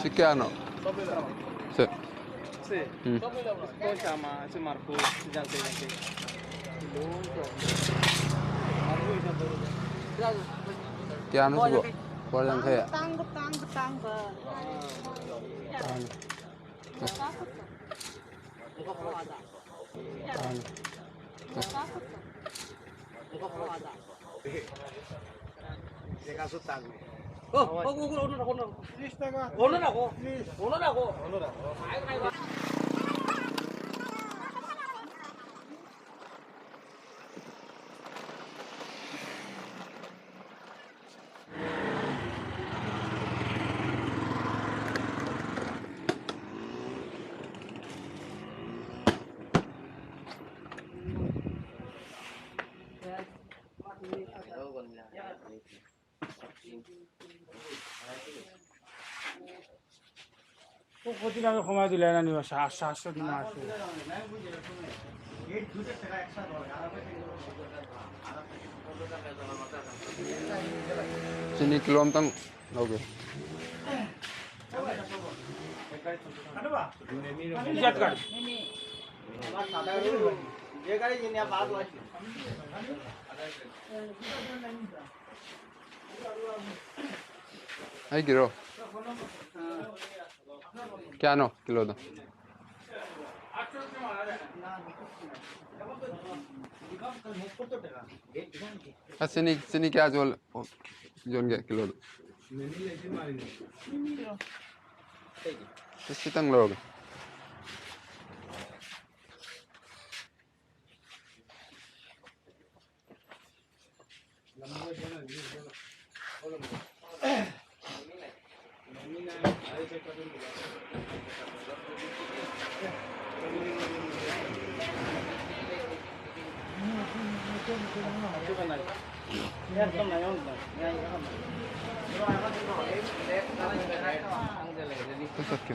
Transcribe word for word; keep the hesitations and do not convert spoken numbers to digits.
ꯁꯤ ꯀꯌꯥꯅꯣ? ꯁꯦ꯫ ꯁꯤ? ꯎꯝ꯫ ꯂꯨꯄꯥ ꯆꯥꯝꯃ, ꯁꯤ ꯃꯔꯐꯨ, ꯌꯥꯡꯈꯩ, ꯌꯥꯡꯈꯩ꯫ ꯀꯌꯥꯅꯣ ꯁꯤꯕꯣ? ꯂꯨꯄꯥ ꯌꯥꯡꯈꯩ? ꯇꯥꯡꯕ, ꯇꯥꯡꯕ, ꯇꯥꯡꯕ꯫ ꯇꯥꯡꯉꯦ꯫ ও, কতি টাকা কমাই দিলে না নিবা? সাত, সাতশো দিন আসে। ꯆꯤꯅꯤ ꯀꯤꯂꯣ ꯑꯝꯇꯪ ꯂꯧꯒꯦ꯫ ꯑꯩꯒꯤꯔꯣ? ꯀꯌꯥꯅꯣ ꯀꯤꯂꯣꯗꯣ? ꯑꯁ, ꯆꯤꯅꯤ, ꯆꯤꯅꯤ ꯀꯌꯥ ꯌꯣꯜ-, ꯌꯣꯟꯒꯦ ꯀꯤꯂꯣꯗꯣ? ꯑꯁ, ꯈꯤꯇꯪ ꯂꯧꯔꯒꯦ꯫ ꯆꯠꯀꯦ꯫